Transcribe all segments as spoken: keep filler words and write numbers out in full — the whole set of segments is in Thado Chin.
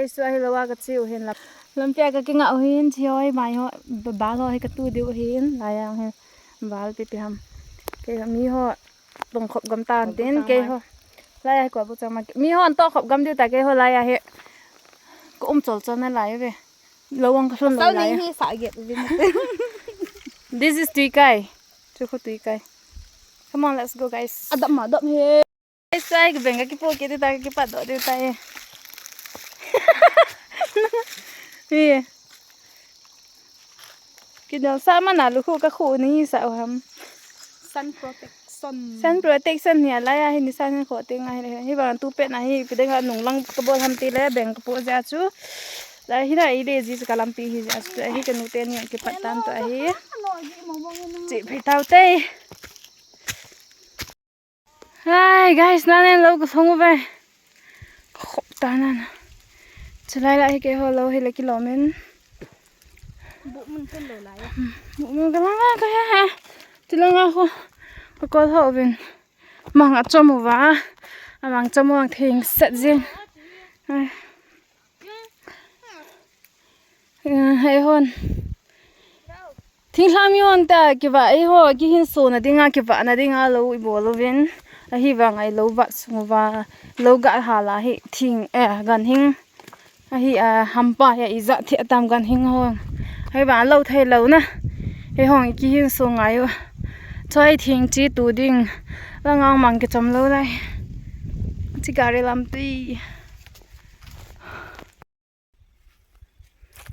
Guys, tua hi lou a ka che u hin lam. Lampi a ka kinga u hin, chi hoi, mai ho, ba-, bal ho hi ka tu diu hin, lai a hin, bal pi pi ham. Kei ho, mi ho, tong khop gam tan tin, kei ho. Lai a hi ko bu chang ma. Mi ho an to khop gam diu ta, kei ho lai a hi. Ko um chol chol na lai ve. Lou ang ka sun lou lai. Hi sa get vin. This is Tuikai. Chu ko Tuikai. Come on, let's go, guys. Adam ma, adam he. Guys, ai, ka beng ka kipo kit ta, ka kipat doh diu tai. Hi. Kidal sa mana lukhu ka khu ni sa u ham. Sun protection. Sun protection hi a lai a hi ni sun kho te ngai le. Hi bang tu pet na hi pi deng a nung lang ka bol ham ti le beng ka po ja chu. Lai hi na i le ji ka lampi hi ja chu. Hi ka nu te ni kipat tan to hi. Chi phei tau te. Hi guys, nan en lou ka song uve. Khop ta nan. Chulai la hi kei ho lou hi le kilom in. Bu mun kan lou lai. Bu mun ka lang ka ya ha. Chulai nga ho. Ka kol ho vin. Mang a chom uva. A mang chom uva thing set jin. Ai. Eh, hei hon. Thinglhang mi hon ta kiva, ei ho, kihin so na dinga, kiva na dinga lou i bol uvin. Ahi vang a i lou vat sung uva, lou ga hala hi thing, eh, ganhing. Ahi, ah, hampa hi i ja thei tam ganhing ho. Ahi vang lou thei lou na. Hei hon kihin so ngai u. Choi thing chi tu ding. La ngang mang kichom lou lai. Chi gari lampi.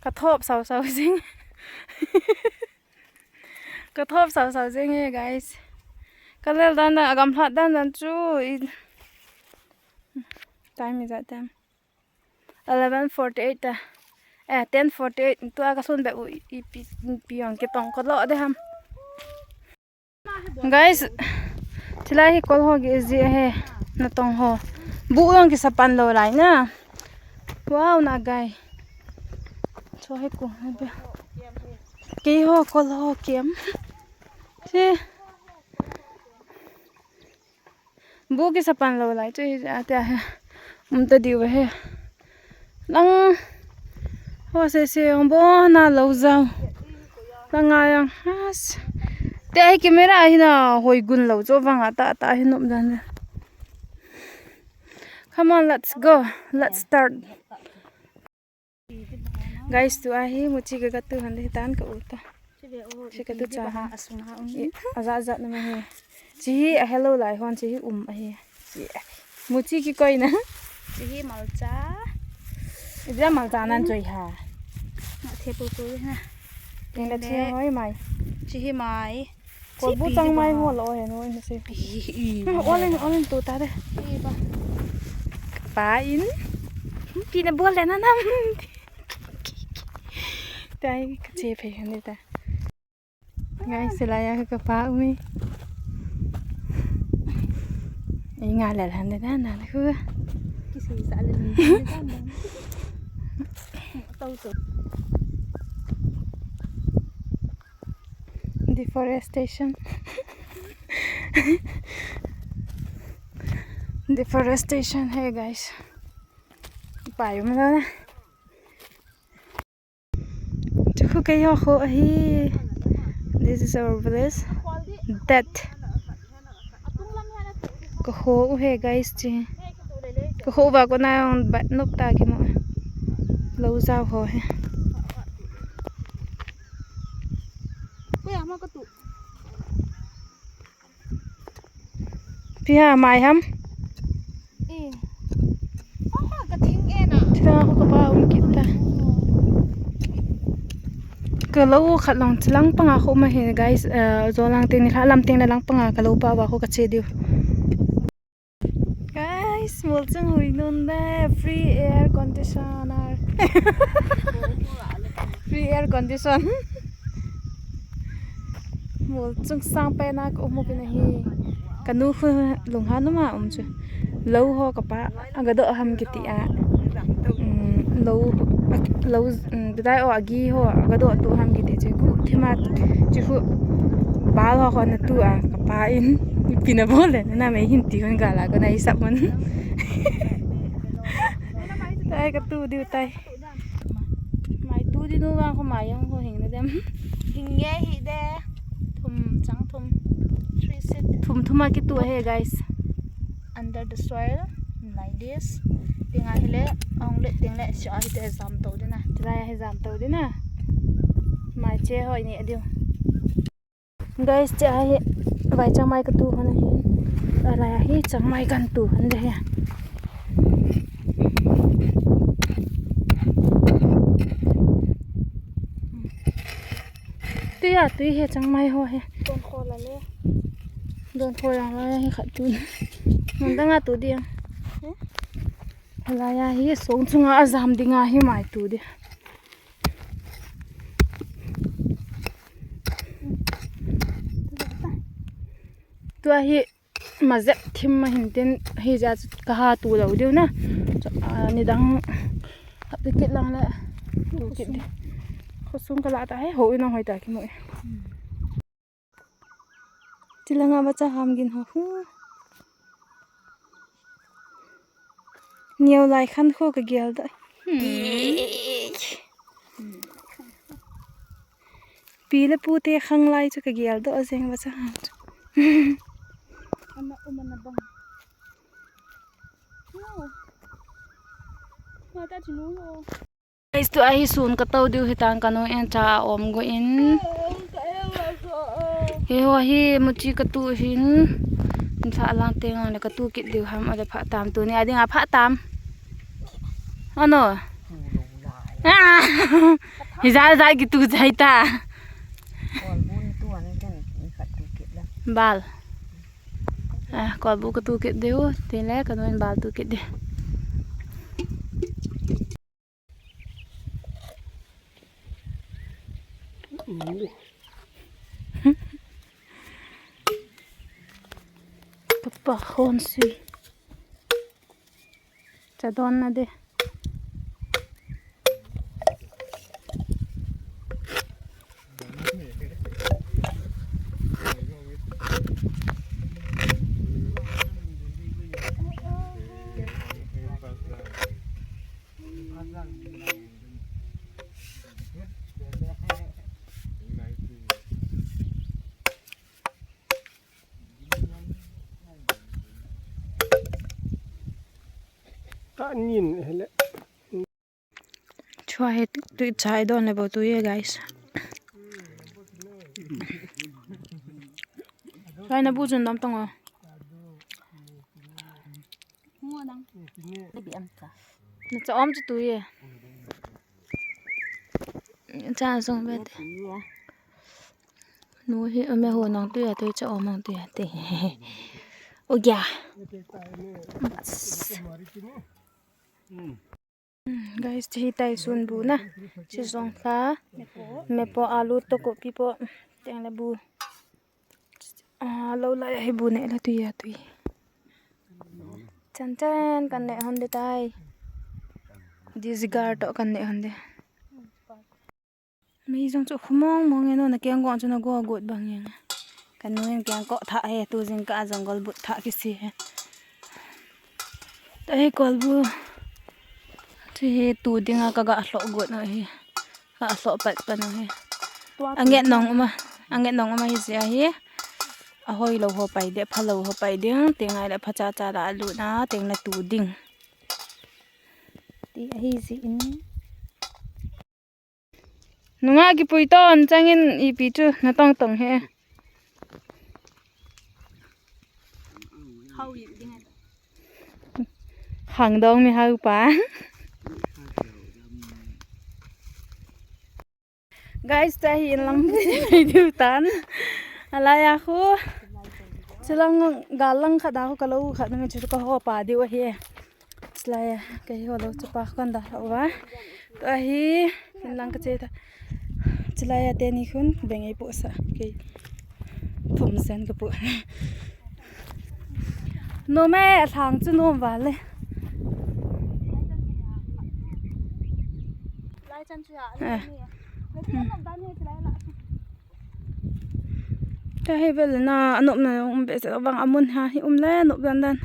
Ka thop sau sau jing. Ka thop sau sau jing e, guys. Ka lel dan dan, a gamlhat dan dan chu i, time is that time? Eleven forty-eight ta. Eh, ten forty-eight. Tua ka sun be u i, i pi, pi ong ke tong ko lo de ham. Guys, chulai hi kol ho ki ji he, natong ho. Bu lang kisa pan lou lai na. Wow, na gai. Cho he ko, na be. Kei ho kol ho kem. Che. Bu kisa pan lou lai chu hi ja te he. Um ta diu he. Lang ho se se ong bo na lou jao. Lang a yang has. Te hi camera hi na hoi gun lou chu vang a ta ta hi nom dan. Come on, let's go. Let's start. Guys, tua hi muchi ka gatu han de tan ka u ta. Chi ka tu cha ha. Asung ha um. Aja aja na ma he. Chi hi a hello lai hon chi hi um a he. Muchi ki koi na. Chi hi malcha. Ija malcha nan choi ha. Ma the pu pu na. Ting la chi hoi mai. Chi hi mai. Ko bu chang mai mo lo he no na se. Olen olen tu ta de. Pa in. Pi na bol le na nam. Tai ka che phei han de ta. Guys, sila ya ka pa umi. Ei nga le han de na na khu. Kisi sa le ni. Tau to. Deforestation. Deforestation, hey guys. Pai um na. Chu khu kei ho kho ahi. This is our village. That. Ka kho u he guys chi. Ka kho uva kona bat nop ta ki mo. Lou jao ho he. Ko ya ma ka tu. Pi ha mai ham? Eh. Aha, ka thing e na. Thila ko ka ba um kit ta. Ka lou khat long chilang panga kho ma he, guys. Eh, jo lang teng ni hla lam teng na lang panga ka lou pa ba kho ka che diu. Guys, mol chung hui nun de, free air conditioner. Free air condition. Mol chung sang pe na ka um u pi na hi. Ka nu khu lunghan um a um chu. Lou ho ka pa, aga doh ham kiti a. Um, lou, lou, um, dai o agi ho, aga doh tu ham kiti chu. Gu thima chu khu bal ho ho na tu a, ka pa in. Pi na bol le, na mei hin ti hun ga la ko na i sap mun. Ai, katu diu tai. Mai tu di nu vang ko mai yang ko hing na dem. Hing nge hi de. Thum chang thum. Three seat. Thum thum a kitu he, guys. Under the soil, like this. Tinga hile, ong le ting le, si a hite jam to dina. Try he jam to dina. Mai che hoi ni diu. Guys, che ahi, vai changmai katu hon ahi. Alai ahi, changmai kan tu hon de he. Tui a, tui he changmai ho he. Don kho la le. Don kho la le he khat tu. Mun dang a tu di a. Hmm? Alai ahi, song chunga a jam dinga hi mai tu di. Tua hi ma jep thim ma hin tin hi ja chu ka ha tu lo diu na. Chu, a, nidang hap kit lang le tu kit di. Khosung ka la ta he ho ina hoi ta ki mo. Tilanga bacha ham gin ho hu. Neo lai khan kho ka gel da. Hmm. Pi le pu te khang lai chu ka gel da jeng bacha ham chu. Ama uma na bang. Wow. Ma ta chu nu ho. Guys, tua hi sun ka to diu hi tang ka nu en cha a om go in. He ho hi muchi ka tu hin. In pha lang te ngang le ka tu kit diu ham a le pha tam tu ni a ding a pha tam. Ano? Ah! Hi za za ki tu jai ta. Bal. Ah, kolbu ka tu kit diu. Tin le ka nu en bal tu kit di. Papa khon sui. Cha don na de. Ka nin hele. Chua he tu chai don le bo tu ye, guys. Chai na bu chun dam tong o. Na cha om chu tu ye. Cha song be te. Nu hi, ame ho nang tu ya, tu cha om nang tu ya te. O gya. Bas. Guys, chi tai sun bu na. Chi song kha. Mepo alu to ko pi po. Teng le bu. A, lo lai hi bu ne la tui a tui. Chan chan kan ne hon de tai. Di zigar to kan ne hon de. Mi jong chu khumong mong e no na keng go chu na go got bang yang. Kan nu en keng ko tha he tu jing ka jungle but tha ki si he. Ta hi kolbu. Chu hi tu dinga ka ga hlo got no hi. Ka hlo pat pa no hi. Anget nong uma. Anget nong uma hi sia hi. Ahoi lo ho pai de, pha lo ho pai ding. Tengai le pha cha cha la lu na, teng na tu ding. Ti ahi ji in. Nunga kipui ton changin ipi chu na tong tong he. Hang dong mi hau pa. Guys, ta hi in lang video tan. Alai a khu. Chilang galang khat a khu ka lo khat na mi chu ka ho pa diu ahi. Chulai a, kei ho lo chapa khun da lo va. Tua hi, kin lang ka che ta. Chulai a teni khun, beng ei pu sa. Kei, thum sen ka pu. Nom e, a thang chu nom va le. Lai chan chu ya, eh. Ka hi vel na, a nopna um be se vang a mun ha hi um le nop dan dan.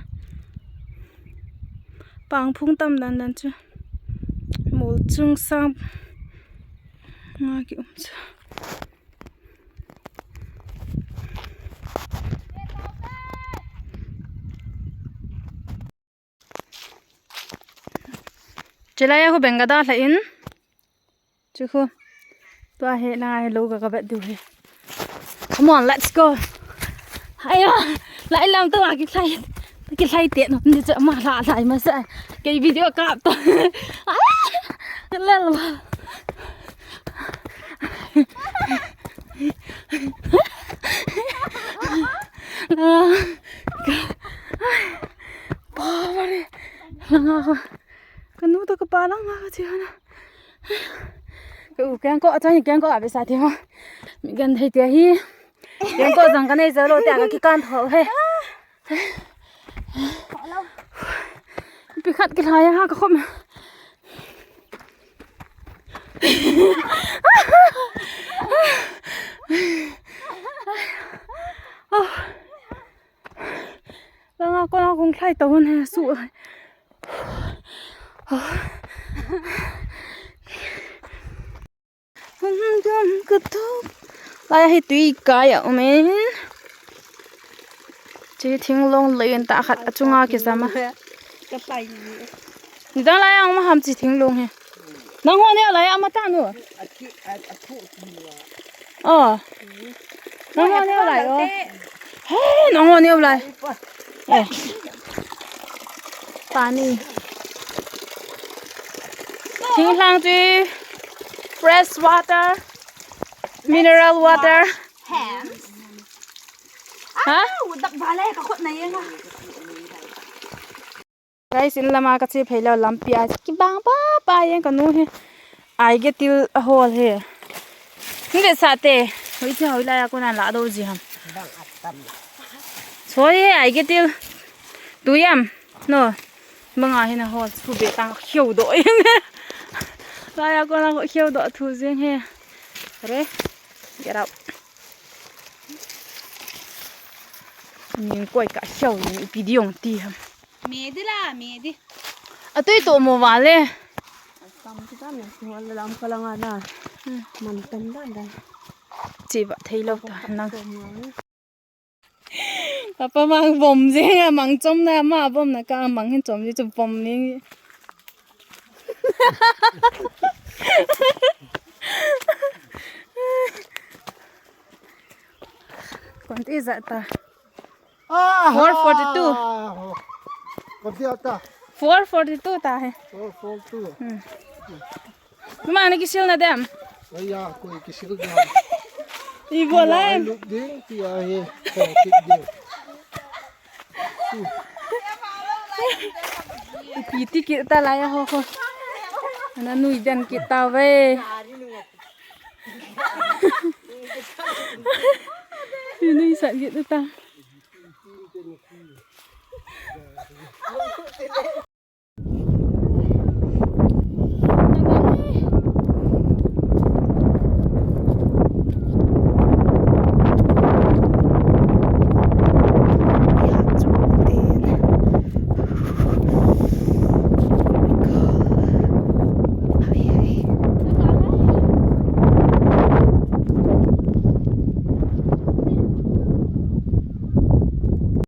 Pang phung tam dan dan chu. Ul chung sang nga ki um cha. Chilai a khu beng ka dalha in. Chu khu. Tua hi na hi lo ka ka vet diu hi. Come on, let's go. Aya, lai lam tua ki thlai. Ki thlai te no ni cha ma la lai ma sa. Kei video kap to. Ala. Lel. Ah. Power. Langa ko. Ka nu to ka pa langa ka chi hana. Ka u keng ko, a chang keng ko a be sa ti ho. Mi gan thei ti hi. Keng ko jang ka nei ja lo ti a ka ki kan tho he. Pi khat ki lai ha ka khom. Langa kona kong thlai to hun he su. Hum dum ka tu. Lai hi tui kai a um in. Chi thinglong lei in ta khat a chunga ki jam a. Ka pai ni. Ni dang lai a um ham chi thinglong he. Nang ho neo lai a ma ta nu. A ki a a thu ki ni wa. Oh. Nang ho neo lai o. He, nang ho neo lai. Eh. Pani. Thinglhang chu fresh water, mineral water. Hands. Ha? Au, dap ba le ka khut na yeng a. Guys, in lama ka che phei lou lampi a kibang pa pa yeng ka nu hi. Ai ge til a hol hi. Ni de sa te. Hoi che hoi lai a kona la do ji ham. Bang a tam. Sorry, ai ge til. Tu yam. No. Banga hi na hol su be tang kheu do yeng. Lai a kona kheu do thu jeng he. Re. Get out. Min koi ka kheu ni pi diong ti ham. Me di la, me di. A tui to mo vale. Tam ti tam ya, wala lam ka langa na. Hmm. Man tam dan dan. Chi ba thei lou ta nang. Papa mang bom jeng a, mang chom na, ma bom na ka mang hin chom ji chu bom ni. Kon ti ja ta. Ah, four forty-two. Kon ti ja ta. Four forty-two ta he. Four forty-two. Hmm. Mama, na kisil na dem. Aya, koi kisil dem. Ibo lai. Look ding, ti ahi. Ko kit ding. Ipi ti kit ta lai ho ho. Na nui den kit ta ve. Nui sa kit ta.